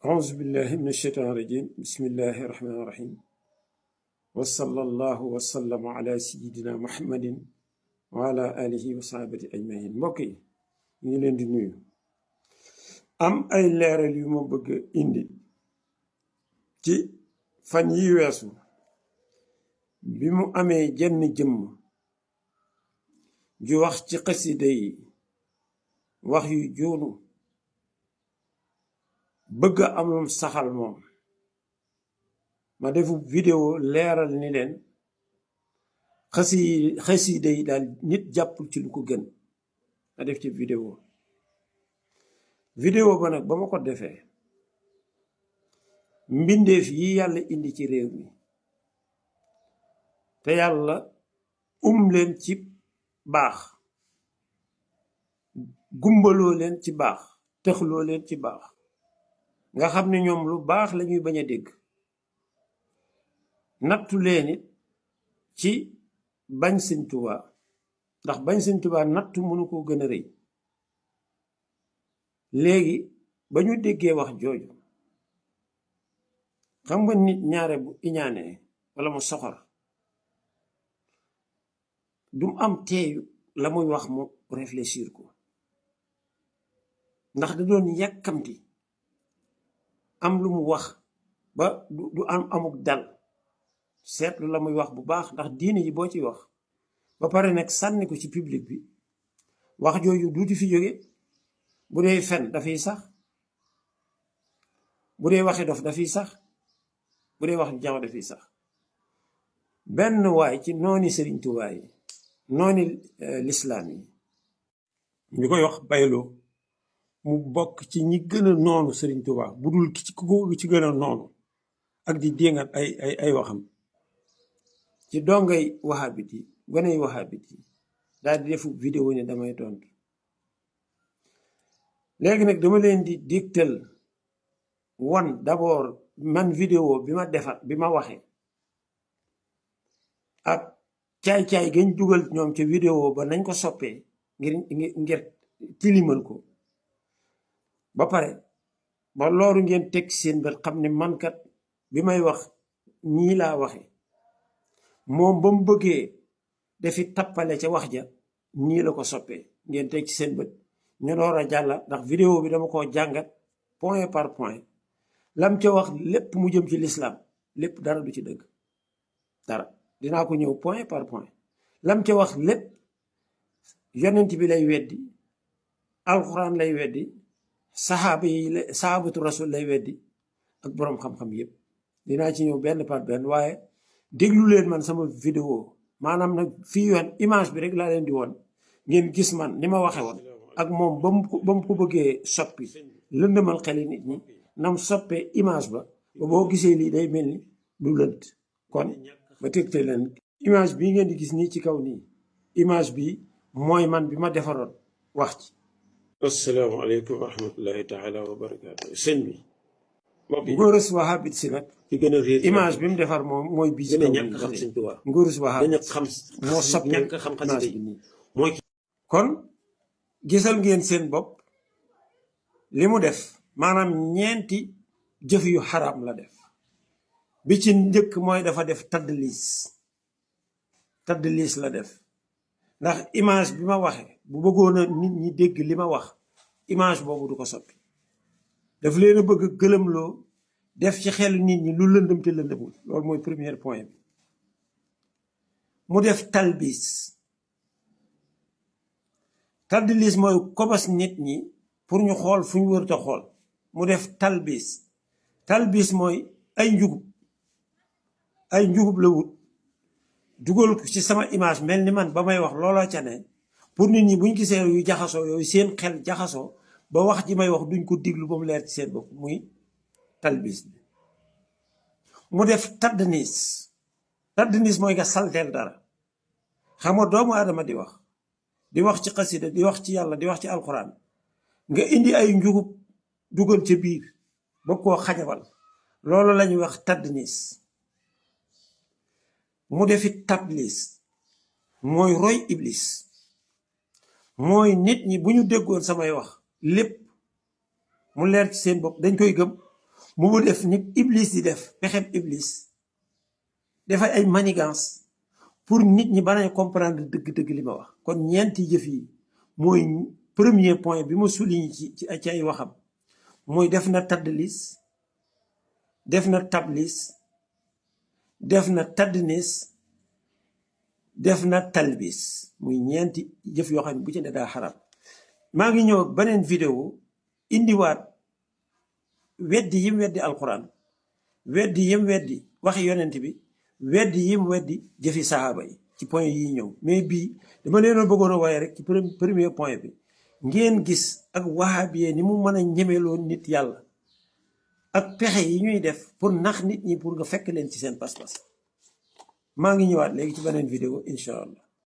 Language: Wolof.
أعوذ بالله من الشيطان الرجيم بسم الله الرحمن الرحيم وصلى الله وسلم على سيدنا محمد وعلى آله وصحبه أجمعين mbokk yi ñu ngi leen di nuyu am ay leeral yu ma bëgg indi ci fan yi weesu bi mu amee jenn jëmm ju wax ci xasida yi wax yu joonu bëgg am lu saxal moom ma defu vidéo leeral ni leen xasida yi daal nit jàppul ci lu ko gën ma def ci vidéo ba nag ba ma ko defee mbindeef yi yàlla indi ci réew mi te yàlla leen ci baax gumbaloo leen ci baax tëxloo leen ci baax nga xam ne ñoom lu baax lañuy bañ a dégg nattu leen it ci bañ Sëñ Tuubaa ndax bañ Sëñ Tuubaa nattu mënu koo gën a rëy léegi ba ñu déggee wax jooju xam nga nit ñaare bu iñaanee wala mu soxor du am teeyu la muy wax mu réfléchir ko ndax da doon yàkkamti am lu mu wax ba du amuk dal seetlu la muy wax bu baax ndax diine yi boo ci wax ba pare nag sànni ko ci public bi wax jooju duuti fi jóge bu dee fen dafay sax bu dee waxi dof dafay sax bu dee wax jaw dafay sax benn waay ci nooni Sëriñ Tuubaa yi nooni lislaam yi ñu koy wax bayloo mu bokk ci ñi gën a noonu Sëriñ Tuubaa bu dul ci gën a noonu ak di déngat ay waxam ci dongay wahabit yi goney wahabit yi daal di defu vidéo ne damay tontu léegi nag dama leen di dégtal wan d'abord man vidéo bi ma defar bi ma waxee ak caay-caay gañ dugal ñoom ca vidéo ba nañ ko soppee ngir tilimal ko ba pare ba loolu ngeen teg seen bët xam ne mankat bi may wax ñii laa waxe moom ba mu bëggee dafi tappale ca wax ja nii la ko soppee ngeen teg ci seen bët ñu door a jàlla ndax vidéo bi dama koo jàngat point par point lam ca wax lépp mu jëm ci lislaam lépp dara du ci dëgg dara dinaa ko ñëw point par point lam ca wax lépp yonent bi lay weddi alxuraan lay weddi sahabatu rasul lay weddi ak boroom xam-xam yépp dinaa ci ñëw benn par benn waaye déglu leen man sama vidéo maanaam nag fii yoon image bi rek laa leen di woon ngeen gis man ni ma waxe woon ak moom ba mu ko bëggee soppi lëndëmal xeli nit ñi nam soppee image ba boo gisee lii day mel ni lu lënt kon ba tegte leen image bii ngeen di gis nii ci kaw nii image bi mooy man bi ma defaroon wax ci asalaamaaleykum wa rahmatullahi taala wa barakaatu sëñ bi ngóorus wahabit si nag ci gën a réer image bi mu defar moom mooy bii ci kaw ñàkk xam Sëñ Tuubaa ngóorus wahabit dañu xam moo soppi ñàkk xam xasida yi mooy kon gisal ngeen seen bopp li mu def maanaam ñeenti jëf yu xaraam la def bi ci njëkk mooy dafa def tadlis la def ndax image bi ma waxe bu bëggoon a nit ñi dégg li ma wax image boobu du ko soppi daf leen a bëgg gëlëmloo def ci xelu nit ñi lu lëndëm te lëndëmul loolu mooy premier point bi mu def talbis mooy kobos nit ñi pour ñu xool fu ñu wërta xool mu def talbis mooy ay njugub la wut dugal ko ci sama image mel ni man ba may wax looloo ca ne pour nit ñi buñ gisee yu jaxasoo yooyu seen xel jaxasoo ba wax ji may wax duñ ko diglu ba mu leer ci seen bopp muy talbis bi mu def taddnis mooy nga salteel dara xam nga doomu aadama di wax ci xasida di wax ci yàlla di wax ci alxuraan nga indi ay njugub dugal ca biir ba koo xajabal loolu lañuy wax taddnis mu defit tablis mooy roy iblis mooy nit ñi bu ñu déggoon samay wax lépp mu leer ci seen bopp dañ koy gëm mu def ni iblis di def pexeb iblis defay ay manigance pour nit ñi bañ a comprendre dëgg-dëgg li ma wax. kon ñeenti jëf yi mooy premier point bi ma souligné ci ay waxam mooy def na tadlis, def na tablis, def na tadnis, def na talbis. muy ñeenti jëf yoo xam ne bu ci ne daa xaram. maa ngi ñëw beneen vidéo indiwaat weddi yim weddi alquran, weddi yim weddi waxi yonent bi, weddi yim weddi jëfi sahaaba yi ci point yi ñëw. mais bii dama leen bëggoon a waaye rek ci premier point bi ngeen gis ak wahabiyé ni mu mën a ñemeloo nit yàlla ak pexe yi ñuy def pour nax nit ñi pour nga fekk leen ci seen pas-pas. maa ngi ñëwaat léegi ci beneen vidéo incha allah.